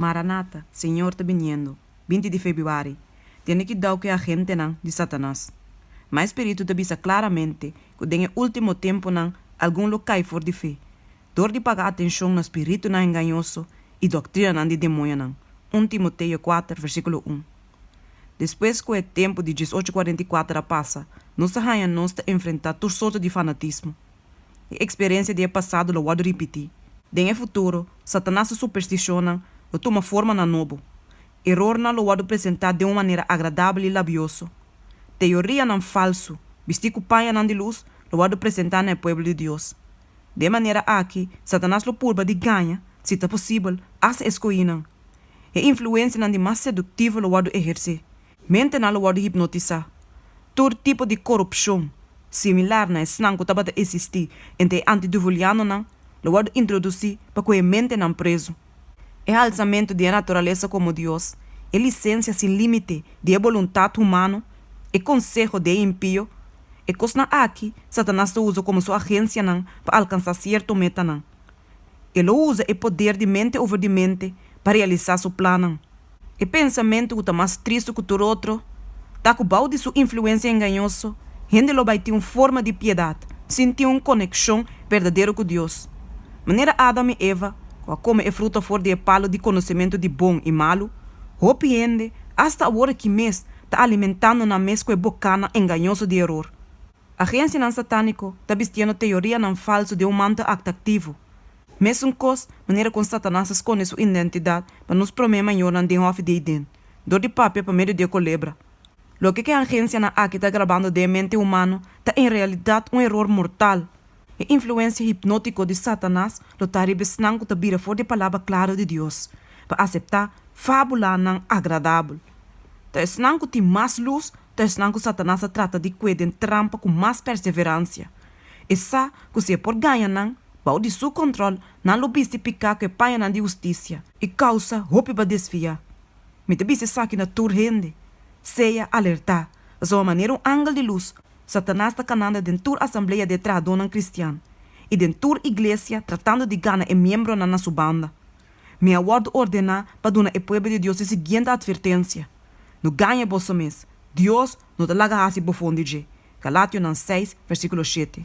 Maranatha, Señor ta biniendo, 20 di febrüari, Tene kuidou ku e agentenan di Satanas. Ma e Spiritu ta bisa klaramente ku den e último tempunan algun lo kai for di fe, dor di paga atenshon na spiritunan engañoso i doktrinanan di demoñonan, 1 Timoteo 4, versíkulo 1. Despues ku e tempu di 1844 a pasa, nos a haña nos ta enfrentá tur sorto di fanatismo. E eksperensia di e pasado lo wòrdu ripití. Den e futuro, Satanas su superstishonnan lo tuma formanan nobo. Erornan lo wòrdu presentá den un manera agradabel i labioso. Teorianan falsu, bistí ku pañanan di lus, lo wòrdu presentá na e pueblo di Dios. Den e manera aki, Satanas lo purba di gaña, si ta posibel, asta e skohínan. E influensianan di mas seduktivo lo wòrdu ehersé. Mentenan lo wòrdu hipnotisá. Tur tipo di korupshon, similar na esnan ku tabata eksistí entre e antiduvulianonan, lo wòrdu introdusí pa ku e mentenan prezu. E halsamentu di e naturalesa komo Dios, e lisensia sin límite di e boluntat humano, e konseho di e impio, e kosnan aki Satanas ta usa komo su agensianan pa alkansá sierto metanan. E lo usa e poder di mente over di mente pa realisá su plannan. E pensamentu ku ta mas tristu ku tur otro ta ku bou di su influensia engañoso hende lo bai tin un forma di piedat sin tin un konekshon berdadero ku Dios. Manera Adam i Eva ku a kome e fruta for di e palu di konosementu di bon i malu, hopi hende, asta awor aki mes, ta alimentando nan mes ku e bokánan engañoso di eror. Agensianan satániko ta bistiendo teorianan falsu den un mantel atraktivo. Mesun kos, manera kon Satanas a skonde su identidat pa nos promé mayornan den hòfi di Eden, dor di papia pa medio di e kolebra. Loke ku e agensianan aki ta grabando den e mente humano ta en realidat un eror mortal. E influensia hipnótiko di Satanas lo ta riba esnan ku ta bira for di e Palabra klaro di Dios pa aseptá fábulanan agradabel. Ta esnan ku tin mas lus ta esnan ku Satanas a trata di kue den trampa ku mas perseveransia. E sa ku si e por gaña nan, bou di su kòntròl, nan lo bisti piká ku e pañanan di hustisia i kousa hopi pa desviá. Mi ta bisa esaki na tur hende, Sea alertá, pasobra manera un angel di lus, Satanas ta kanando den tur asamblea di e trahadónan kristian i den tur iglesia tratando di gana e miembronan na su banda. Mi a wòrdu ordená pa duna e pueblo di Dios e siguiente atvertensia, No gaña boso mes, Dios no ta laga hasi bofon di dje. Galationan 6, versíkulo 7.